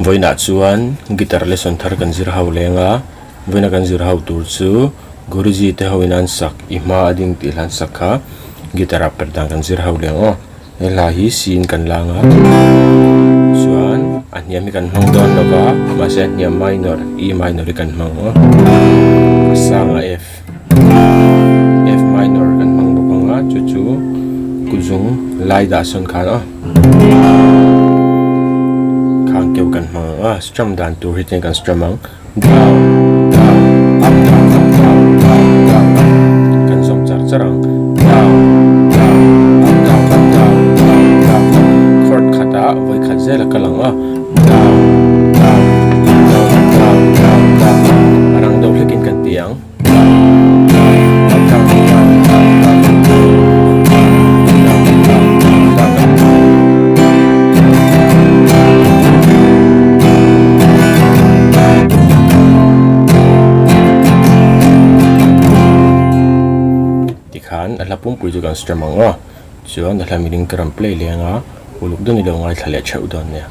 Vawiinah chuan guitar lesson thar kan zir ho leng a, vawiina kan zir ho tur chu Guruji te ho in an sak i hma a ding tih hlan sak kha guitar ah per dan kan zir ho leng aw. He hla hi C in kan lang a, chuan a hniam hi kan hmang dawn lo va, mahse a hniam minor E minor hi kan hmang aw. A sang a F. F minor kan hmang bawk ang a chu chu kuzung lai dah sawn khan aw khang keuh kan hmang ang a strum dan tur hi chuan kan strum ang down down up down up down down down up kan zawm char char ang down down up down up down down down up chord khatah vawi khat zel a kal ang a down down up down up down down down up a rang deuh hlekin kan ti ang. Tikhan a hla pumpui chu kan strum ang aw chuan a hla miling ka rawn play leng a uluk deuhin i lo ngaithla leh theuh dawn nia.